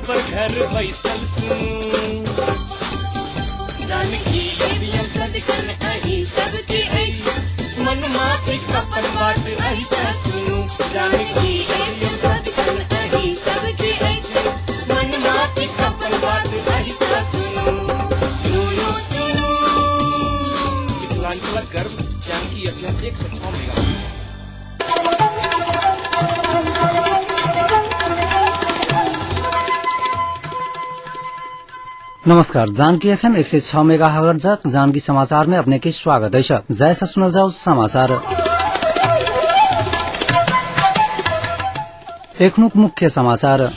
खबर घर बैसल सुनू। जानकी एफएम सदिखन अहीं सबके अछि, मन माफिक अपन बात अहिसँ सुनू। जानकी एफएम सदिखन अहीं सबके अछि, मन माफिक अपन बात अहिसँ सुनू। सुनू सुनू मिथिलांचलक गर्व जानकी एफएम 106 मेगा। नमस्कार, जानकी एफएम 106 मेगाहर्ट्ज जानकी समाचार में अपने के स्वागत है। जैसा सुनल जाओ समाचार। एखनुक मुख्य समाचार।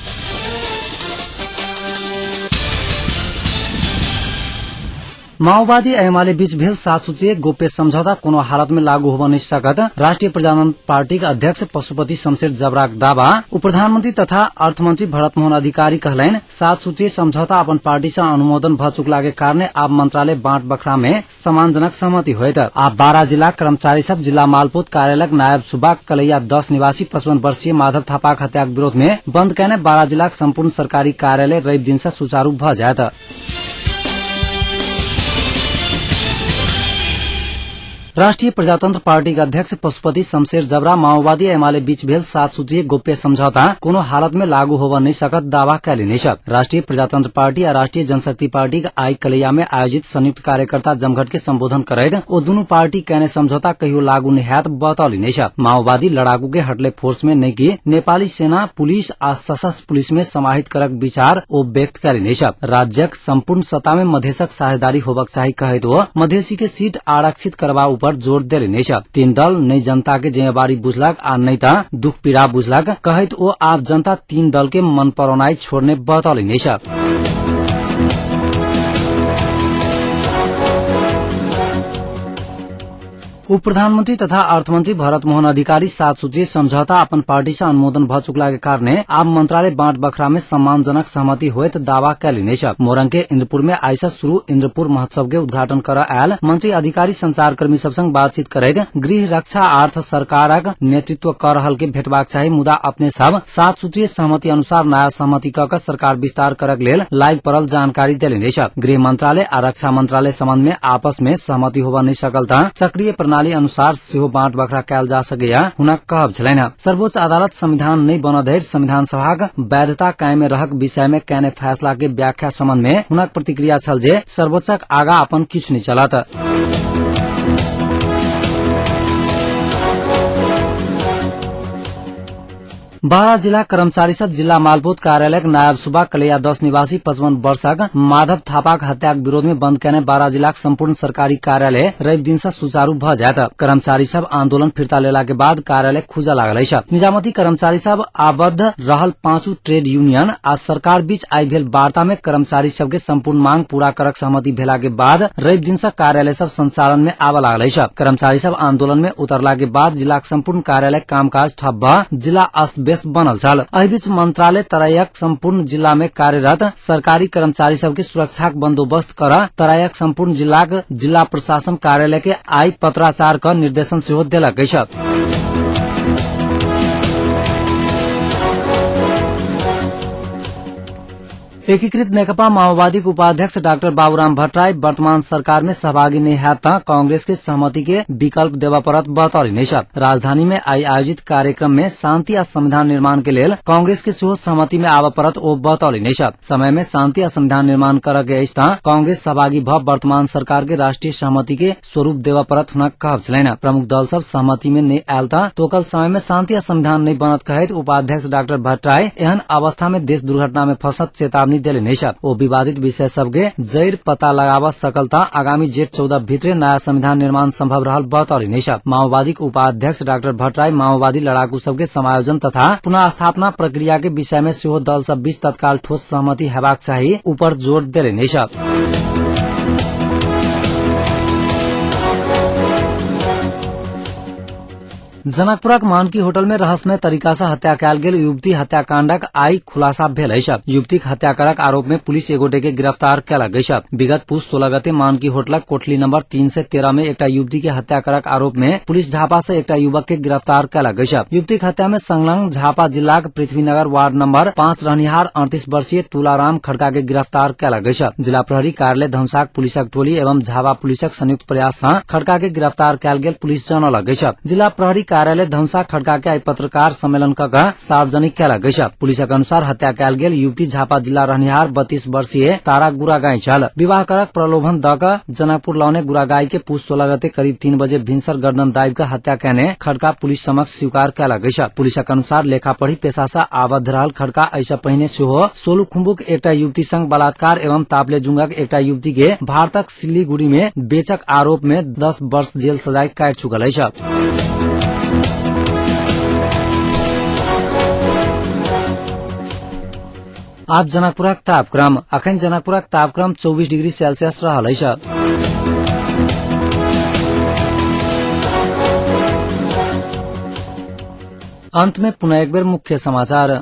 माओवादी एमाले बीच भेल 7 सूत्रीय गोप्य सम्झौता कोनो हालत में लागू होब नहीं सकत राष्ट्रिय प्रजातन्त्र पार्टीक अध्यक्ष पशुपति शमशेर जबराक दावा। उप प्रधानमंत्री तथा अर्थमंत्री भरतमोहन अधिकारी कहलनि 7 सूत्रीय सम्झौता अपन पार्टी से अनुमोदन भ चुकला के कारण आब मंत्रालय बाँट बखरा में सम्मानजनक सहमति होयत। आब 12 जिला कर्मचारी सब जिला मालपोत कार्यालयक नायब सुबा कलैया 10 निवासी 55 वर्षीय माधव थापाक हत्याक विरोध में बंद कयने 12 जिलाक सम्पूर्ण सरकारी कार्यालय रवि दिन से सुचारू भ जायत। राष्ट्रिय प्रजातन्त्र पार्टीका अध्यक्ष पशुपति शमशेर जबरा माओवादी एमाले बीच भेल 7 सूत्रीय गोप्य सम्झौता कोनो हालत में लागू होब नहीं सकत दावा कयलनि अछि। राष्ट्रिय प्रजातन्त्र पार्टी आ राष्ट्रिय जनशक्ति पार्टी आई कलैया में आयोजित संयुक्त कार्यकर्ता जमघट के संबोधन करैत ओ दुनू पार्टी कयने सम्झौता कहियो लागू नहि हैत बतौलनि अछि। माओवादी लड़ाकू के हटले फोर्स में नहि कि नेपाली सेना, पुलिस आ सशस्त्र पुलिस में समाहित करक विचार ओ व्यक्त कयलनि अछि। राज्यक सम्पूर्ण सत्ता में मधेशक साझेदारी होबक चाही कहैत ओ मधेसी के सीट आरक्षित करबा पर जोर देलनि अछि। तीन दल नहि जनता के जिम्मेवारी बुझलक आ नहि त दुख पीड़ा बुझलक कहैत ओ आब जनता तीन दल के मन पड़ौनाई छोड़ने बतौलनि अछि। उप प्रधानमंत्री तथा अर्थमंत्री भरतमोहन अधिकारी 7 सूत्रीय सम्झौता अपन पार्टी से अनुमोदन भ चुकला के कारण आब मंत्रालय बाँट बखरा में सम्मानजनक सहमति होयत दावा कयलनि अछि। मोरंग के इंद्रपुर में आई से शुरू इंद्रपुर महोत्सव के उद्घाटन कर आयल मंत्री अधिकारी संचारकर्मी सब संग बातचीत करैत गृह रक्षा अर्थ सरकारक नेतृत्व कर रहल के भेटबाक चाही, मुदा अपने सब 7 सूत्रीय सहमति अनुसार नया सहमति क के सरकार विस्तार करक लेल लाग पड़ल जानकारी देलनि अछि। गृह मंत्रालय आ रक्षा मंत्रालय संबंध में आपस में सहमति होब नहि सकल त चक्रीय प्रणाली अनुसार सेहो बाँट बखरा कयल जा सकैया हुनक कहब छलनि। सर्वोच्च अदालत संविधान नहि बनऽ धरि संविधान सभाक वैधता कायमे रहक विषय में कयने फैसला के व्याख्या संबंध में हुनक प्रतिक्रिया छल जे सर्वोच्चक आगा अपन किछु नहि चलत। बारा जिला कर्मचारी सब जिला मालपोत कार्यालयक नायब सुबा कलैया 10 निवासी 55 वर्षक माधव थापाक हत्याक विरोध में बंद कयने 12 जिलाक सम्पूर्ण सरकारी कार्यालय रवि दिन से सुचारू भ जायत। कर्मचारी सब आंदोलन फिर्ता लेला के बाद कार्यालय खुजऽ लागल अछि। निजामती कर्मचारी सब आबद्ध रहल 5 ट्रेड यूनियन आ सरकार बीच आई भेल वार्ता में कर्मचारी सबके सम्पूर्ण मांग पूरा करक सहमति भेला के बाद रवि दिन से कार्यालय सब संचालन में आबऽ लागल अछि। कर्मचारी सब आंदोलन में उतरला के बाद जिलाक सम्पूर्ण कार्यालय कामकाज ठप भ जिला अस्त व्यस्त बनल छल। एहि बीच मंत्रालय तराईक सम्पूर्ण जिला में कार्यरत सरकारी कर्मचारी सबके सुरक्षाक बंदोबस्त कर तराईक सम्पूर्ण जिलाक जिला प्रशासन कार्यालय के आई पत्राचार क निर्देशन सेहो देलक अछि। एकीकृत नेकपा माओवादीक उपाध्यक्ष डाक्टर बाबूराम भट्टराई वर्तमान सरकार में सहभागी नहीं हैत त कांग्रेस के सहमति के विकल्प देवा पड़त बतौलनि अछि। राजधानी में आई आयोजित कार्यक्रम में शांति आ संविधान निर्माण के लेल कांग्रेस के सेहो सहमति में आबऽ पड़त ओ बतौलनि अछि। समय में शांति आ संविधान निर्माण करऽ के अछि त कांग्रेस सहभागी भ वर्तमान सरकार के राष्ट्रीय सहमति के स्वरूप देवा पड़त हुनक कहब छलनि। प्रमुख दल सब सहमति में नहि आयल त तोकल समय में शांति आ संविधान नहि बनत कहैत उपाध्यक्ष डाक्टर भट्टराई एहन अवस्था में देश दुर्घटना में फंसत चेतावनी देलनि अछि। ओ विवादित विषय सबके जैर पता लगाब सकल त आगामी जेठ 14 भित्रे नयाँ संविधान निर्माण संभव रहल बतौलनि अछि। माओवादीक उपाध्यक्ष डाक्टर भट्टराई माओवादी लड़ाकू सबके समायोजन तथा पुनर्स्थापना प्रक्रिया के विषय में सेहो दल सब बीच तत्काल ठोस सहमति हेबाक चाही ऊपर जोर देलनि अछि। जनकपुरक मानकी होटल में रहस्यमय तरीका से हत्या कयल गेल युवती हत्याकांडक आई खुलासा भेल अछि। युवतीक हत्या करक आरोप में पुलिस एक गोटे के गिरफ्तार कयलक अछि। विगत पुस 16 गते मानकी होटलक कोठली नंबर 313 में एकटा युवती के हत्या करक आरोप में पुलिस झापा से एकटा युवक के गिरफ्तार कयलक अछि। युवतीक हत्या में संलग्न झापा जिलाक पृथ्वीनगर वार्ड नंबर 5 रहनिहार 38 वर्षीय तुलाराम खड़का के गिरफ्तार कयलक अछि। जिला प्रहरी कार्यालय धमसाक पुलिसक टोली एवं झापा पुलिसक संयुक्त प्रयास सँ खड़का के गिरफ्तार कयल गेल पुलिस जनौलक अछि। जिला प्रहरी कार्यालय धमसा खड़का के आई पत्रकार सम्मेलन क के सार्वजनिक कयलक अछि। पुलिसक अनुसार हत्या कयल गेल युवती झापा जिला रहनिहार 32 वर्षीय तारा गुरागाई छल। विवाह करक प्रलोभन द क जनकपुर लौने गुरागाई के पुस 16 गते करीब 3 बजे भिनसर गर्दन दाबि क हत्या कयने खड़का पुलिस समक्ष स्वीकार कयलक अछि। पुलिसक अनुसार लेखा पढ़ी पेशा सँ आबद्ध रहल खड़का एहि पहिने सेहो सोलुखुम्बुक एकटा युवती संग बलात्कार एवं तापलेजुंगक एकटा युवती के भारतक सिलीगुड़ी में बेचक आरोप में 10 वर्ष जेल सजाय काटि चुकल अछि। आब जनकपुरक तापक्रम। अखन जनकपुरक तापक्रम 24 डिग्री सेल्सियस रहल अछि। अंत में पुनः एक बेर मुख्य समाचार।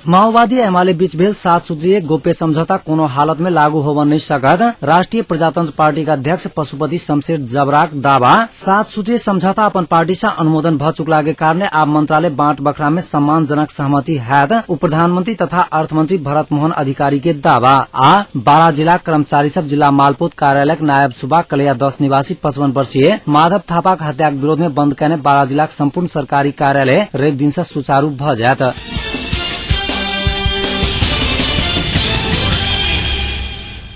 माओवादी एमाले बीच भेल 7 सूत्रीय गोप्य समझौता कोनो हालत में लागू होब नहीं सकत। राष्ट्रीय प्रजातंत्र पार्टी का अध्यक्ष पशुपति शमशेर जबराक दावा। 7 सूत्रीय समझौता अपन पार्टी से अनुमोदन भ चुकला के कारण आब मंत्रालय बांट बखरा में सम्मानजनक सहमति हैत। उप प्रधानमंत्री तथा अर्थमंत्री भरत मोहन अधिकारी के दावा। आ 12 जिला कर्मचारी सब जिला मालपोत कार्यालय नायब सुबा कलैया 10 निवासी 55 वर्षीय माधव थापाक हत्याक विरोध में बंद कयने 12 जिलाक संपूर्ण सरकारी कार्यालय रवि दिन से सुचारू भ जायत।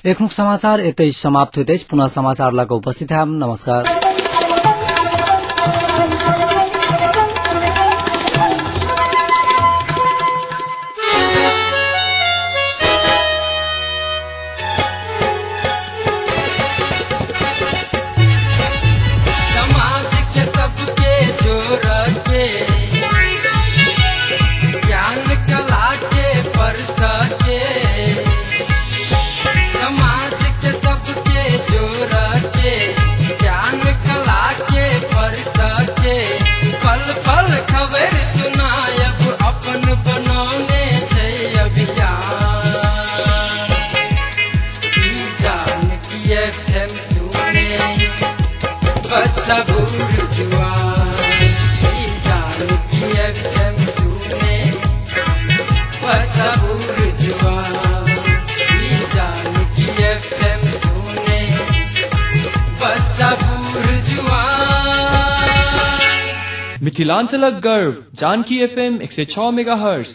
एखनुक समाचार एतै समाप्त होइत अछि। पुनः समाचार लऽ कऽ उपस्थित हैब। नमस्कार। समाज के सबके जोड़ के ज्ञान कला के परस के, समाज के सबके जोड़ के ज्ञान कला के परस के, पल पल खबर सुनायब अपन बनौने छै अभियान। ई जानकी एफएम सुने बच्चा बूढ़ जुआन, ई जानकी एफएम सुने बच्चा बूढ़ जुआन, ई जानकी एफएम सुने बच्चा बूढ़ जुआन। मिथिलांचलक गर्व जानकी एफएम 106 मेगाहर्ट्ज।